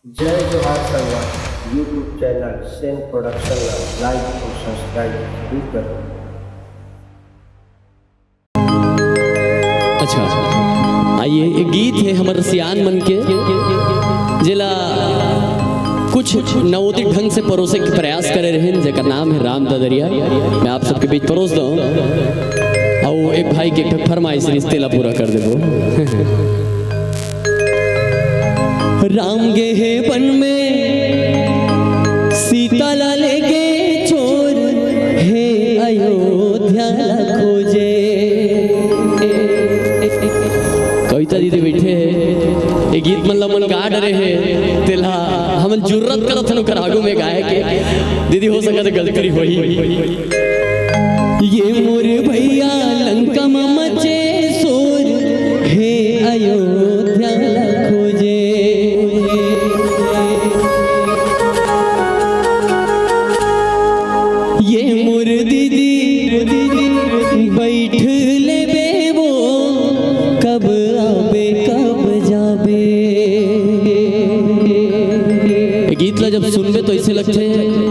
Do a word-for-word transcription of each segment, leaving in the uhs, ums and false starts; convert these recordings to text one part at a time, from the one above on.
जय जोहार संगवारी, YouTube चैनल सेन प्रोडक्शन ला लाइक अउ सब्सक्राइब जरूर करो। अच्छा, आइए, एक गीत है हमर सियान मन के, जेला कुछ नवोदित ढंग से परोसे के प्रयास करे रहेन, जेकर नाम है राम ददरिया। मैं आप सबके बीच परोस दूं, अउ एक भाई के फरमाइश रिश्ते ला पूरा कर देबो। राम गे हे वन में सीता ला लेके, चोर हे अयोध्या ला खोजे। कविता दीदी बैठे हे, ये गीत मन ला मन गा डरे हे, तेला हमन जुर्रत करत हन ओकर आगू में गाए के। दीदी, हो सकत हे गलती होही। ये मोर भैया लंका म मचे शोर, हे अयोध्या ला खोजे। ये मोर दीदी बैठ लेबे वो, कब आबे कब जाबे। ये गीत ला जब सुनबे तो ऐसे लगथे,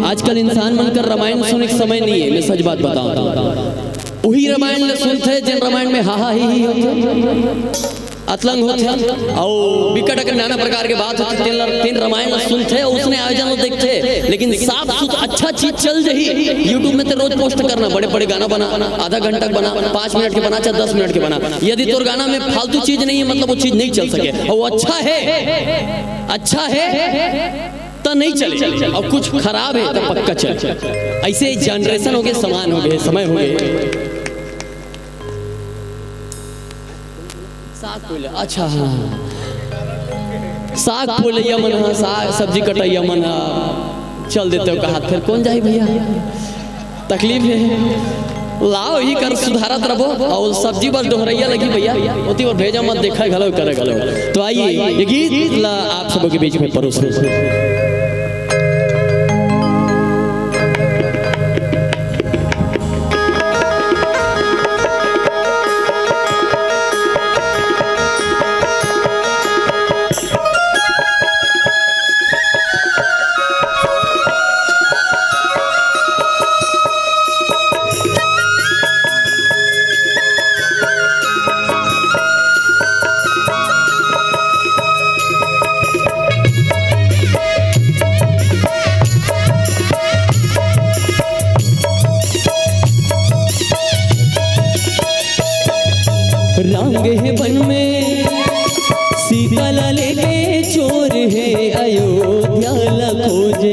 आजकल इंसान मन कर रामायण सुने के समय नहीं है, मैं सच बात बताऊं तो। उही रामायण ला सुनथे जेन रामायण में हा हा ही ही होथे, अतलंग होथे, अउ बिकट अकन नाना प्रकार के बात होथे। तेन ला, तेन रामायण ला सुनथे, उसने आयोजन ला देखथे, लेकिन साफ सुथ अच्छा चीज चल जही, YouTube में ते रोज पोस्ट करना, बड़े बड़े गाना बना, आधा घंटा के बना, पाँच मिनट के बना, चाहे दस मिनट के बना। यदि तोर गाना में फालतू चीज नहीं है, मतलब वो चीज नहीं चल सके, अउ वो अच्छा है, अच्छा है त नहीं चले, अउ कुछ खराब है त पक्का चले। ऐसे जनरेशन हो गए, समान हो गए, समय हो गए। साग पोले, अच्छा, हाँ। साग पोलैया मन ह, साग सब्जी कटैया मन ह, चल देते हो कहा, फिर कौन जाही भैया? तकलीफ है। लाओ, ही कर सुधारत रबो, अउ सब्जी बस डोहरैया लगी भैया, ओती बर भेजा मत, देखा घलो करे घलो। तो आइए, ये गीत ला आप सबों के बीच में परोस। राम गे हे वन में सीता ला लेके, चोर हे अयोध्या ला खोजे।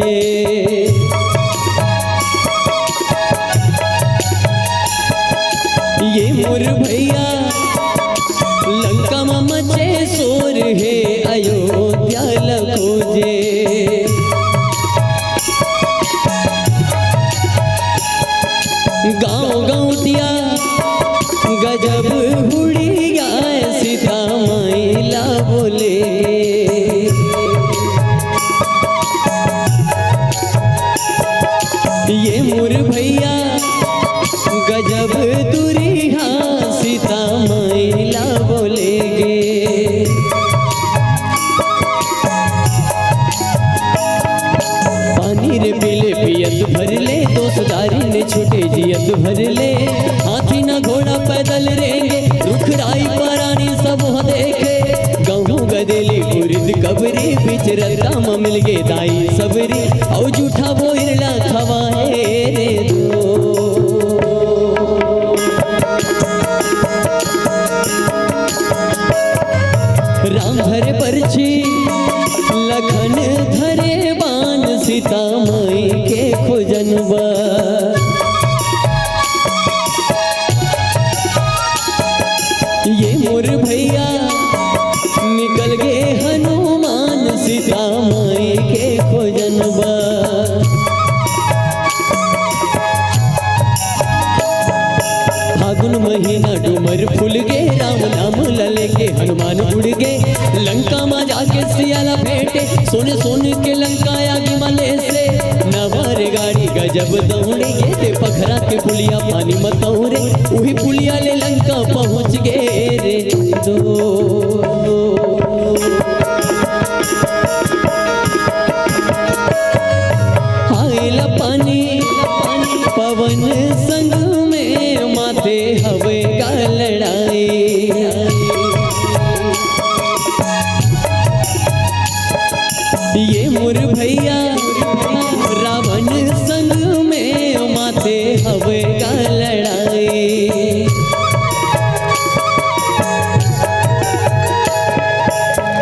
ये मोर भैया लंका म मचे शोर हे अयोध्या ला खोजे। गांव गौंटिया गजब हुड़िया सीता माई ला बोले। ये मोर भैया गजब दुरिहा सीता माई ला बोले गे। पानी रे पीले पियत भर ले, दोसदारी ने छूटे जियत भर ले। हाथी ना घोड़ा पैदल रेंगे, रुख राई परानी सब वहाँ देखे। गहूँ गदेली उरिद कबरी, बीच रद्दा म मिलगे दाई सबरी। अउ जूठा बोइर ला खवाए रे दो। राम धरे परछी, लखन धरे बान, सीता माई के खोजन बर। ये मोर भैया निकल गे हनुमान, सीता माई के खोजन बर। फागुन महीना डूमर फूल गे, राम नाम ल लेके हनुमान उड़ गे। लंका म जाके सिया ला भेंटे, सोने सोने के लंका आगी म लेसे। नवा रेलगाड़ी गजब दौड़ गे, ते पखरा के पुलिया पानी म तौरे, उही पुलिया ले लंका पहुँच गे रे दो। ये मोर भैया रावण संग में माते हवे गा लड़ाई।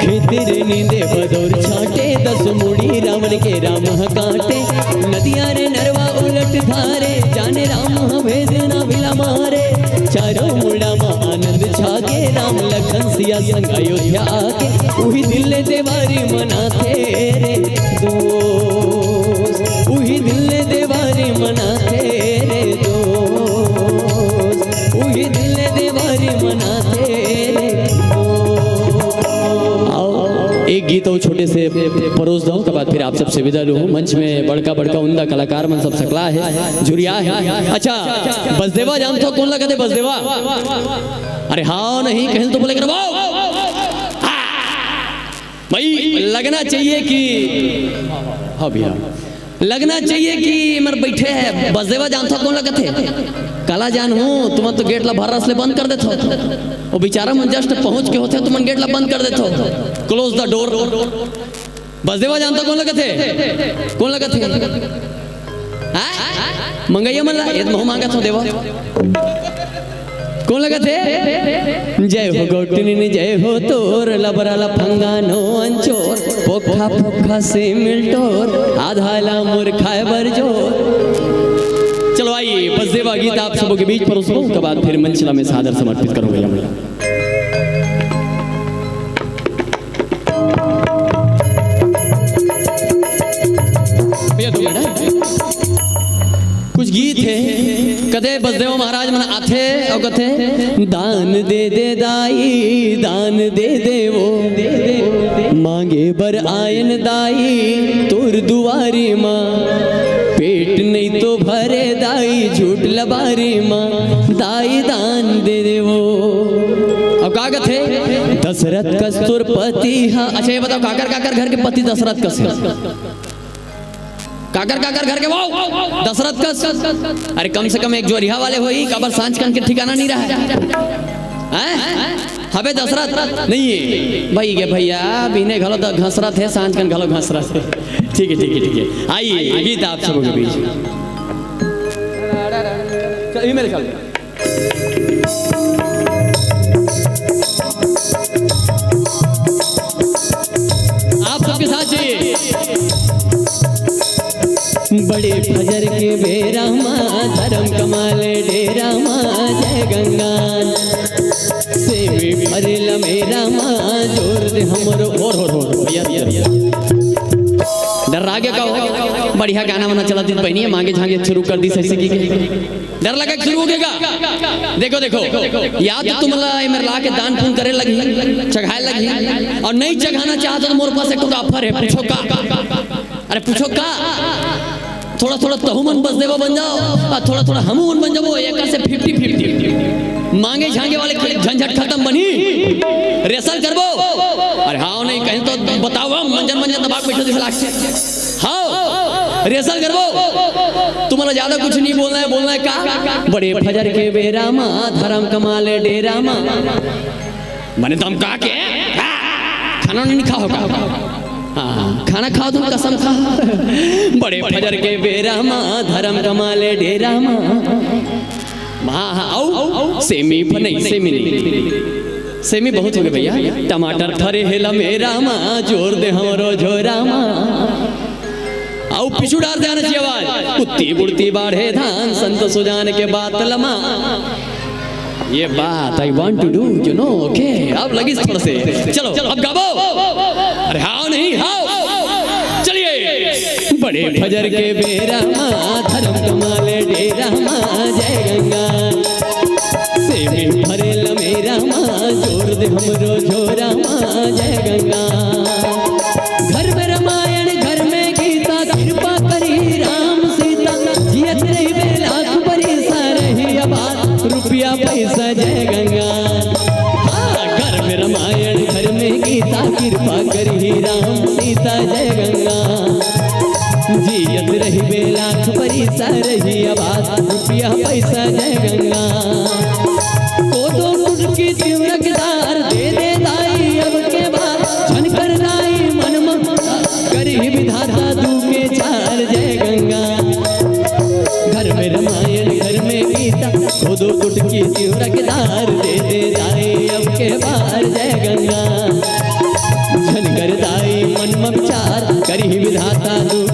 खेतिर नींदे बदौर छाटे, दस मुड़ी रावण के राम ह काटे। नदिया रे नरवा उलट धारे, जाने राम ह भेद ना बिला मारे। चारों मुड़ा म आनंद छागे, राम लखन सिया संग अयोध्या आगे। उही दिन ले देवारी मनाथे रे दोस्त, उही दिन ले देवारी मनाथे रे दोस्त, उही दिन ले देवारी मनाथे रे दोस्त। आओ, एक गीत अउ छोटे से परोस दंव, ओकर बाद फिर आप सबसे विदा लूहूं। मंच में बड़का बड़का उमदा कलाकार मन सब सकला हे, जुरिया हे। अच्छा, बसदेवा जानथो कोन ला कथे बसदेवा? अरे हाँ नहीं, कहें तो बोले कर भाई, लगना चाहिए कि, हाँ भैया, लगना चाहिए कि एमर बइठे हे बसदेवा जानथो कोन ला कथे? काला जानहूं, तुमन तो गेट ला भर्रस ले बंद कर देथो। वो बेचारा मन just पहुंच के होथे, तुमन गेट ला बंद कर देथो। Close the door। बसदेवा जानथो कोन ला कथे? कोन ला कथे? हाँ? मंगइया मन ला, ए महूं मांगत हंव देवा। कोन ला कथे? जय हो गोटिनिन, जय हो तोर, लबरा लफंगा नोन चोर, पोखा पोखा से मिलटोर, आधा ला मोर खाए बर जोर। चलो आइए, बसदेवा गीत आप सबों के बीच परोसूं, ओकर बाद फिर मंच ला मैं सादर समर्पित करूंगा। भैया, दो मिनट, हाँ। कुछ गीत हे, कथे बसदेव महाराज मन आथे अउ कथे, दान दे दे दाई, दान दे दे वो, मांगे बर आयन दाई तोर दुवारी मां, पेट नहीं तो भरे दाई झूठ लबारी मां, दाई दान दे दे वो। अउ का कथे, दशरथ कस तोर पति हा। अच्छा, ये बताओ, काकर काकर घर के पति दशरथ कस हे? काकर काकर घर के वो दशरथ कस? अरे, कम से कम एक जोरिहा वाले होही, काबर सांझ कन के ठिकाना नहीं रहा है। हैं? हबे दशरथ नहीं हे भाई, ये भैया बिहने घलो त घसरत हे, सांझ कन घलो घसरत हे। ठीक है, ठीक है, ठीक है, आइए, गीत आप सबों के बीच। चल, ये मेरे ख्याल से। आप सबके साथ जी। बड़े फजर के बेरा मा, धरम कमाले डेरा मा, जय गंगा। सेमी भरेला मेरा मा, जोर दे हमरो, होर, होर, होर, भैया, भैया, भैया। डर लागे का हो? बढ़िया गाना वाना चला दिन बहिनी, मांगे झांगे शुरू कर दी सही से की। डर लगे शुरू हो गया। देखो, देखो, या तो तुमला एमेर ला के दान पुण्य करे लगही, चघाए लगही, अउ नहीं चघाना चाहत हो तो मोर पास एक ठो offer हे, पूछो का? अरे पूछो का? थोड़ा थोड़ा तहू मन बसदेवा बन जाओ, अउ थोड़ा थोड़ा हमू मन बन जाबो, एक से fifty fifty। मांगे झांगे वाले खाली झंझट खतम बनही, रेसल करबो। अरे हाँ, नहीं कहें तो बताओ, हम मंजन मंजन दबा के बैठे दिखला। हाँ, रेसल करबो। तुम्हारा ज्यादा कुछ नहीं बोलना है, बोलना है का? बड़े फजर के बेरा मा, धरम कमाले डेरा मा। मने धमका के? हाँ, खाना नहीं खाओ का? हाँ, खाना खाओ तुम, कसम खा। बड़े फजर के बेरा मा, धरम कमाले डेरा मा। हाँ, हाँ, अउ, सेमी पर नहीं, सेमी नहीं। सेमी बहुत हो गए भैया। टमाटर फरे हे लमेरा मा, जोर दे हमरो झोरा मा। अउ पीछू डार दे आना चाहिए आवाज। उत्ती बुढ़ती बाढ़े धान, संत सुजान के बात लमा। ये बात I want to do, you know, okay? अब लगी थोड़ा से। चलो, अब गाबो। अरे हाँ नहीं, हाँ। चलिए। बड़े फजर के बेरा मा, धरम कमाले डेरा मा, जय गंगा। सेमी भरे लमेरा मा, जोर दे हमरो झोरा मा, जय गंगा। घर में रामायण, घर में गीता, कृपा करी राम सीता, जियत रहिबे लाख बरिस रही आबाद, रुपया पैसा जय गंगा। हाँ, घर में रामायण, घर में गीता, कृपा करी राम सीता जय गंगा। जियत रहिबे लाख बरिस रही आबाद, रुपया पैसा जय गंगा। कोदो कुटकी तिवरक दार दे दे दाई अब के बाद, झन कर दाई मन म, कर हे विधाता दू के चार जय गंगा। घर में रामायण, घर में गीता, खोदो गुटकी सिंहरा के धार, दे दे दाई अब के बार जय गंगा।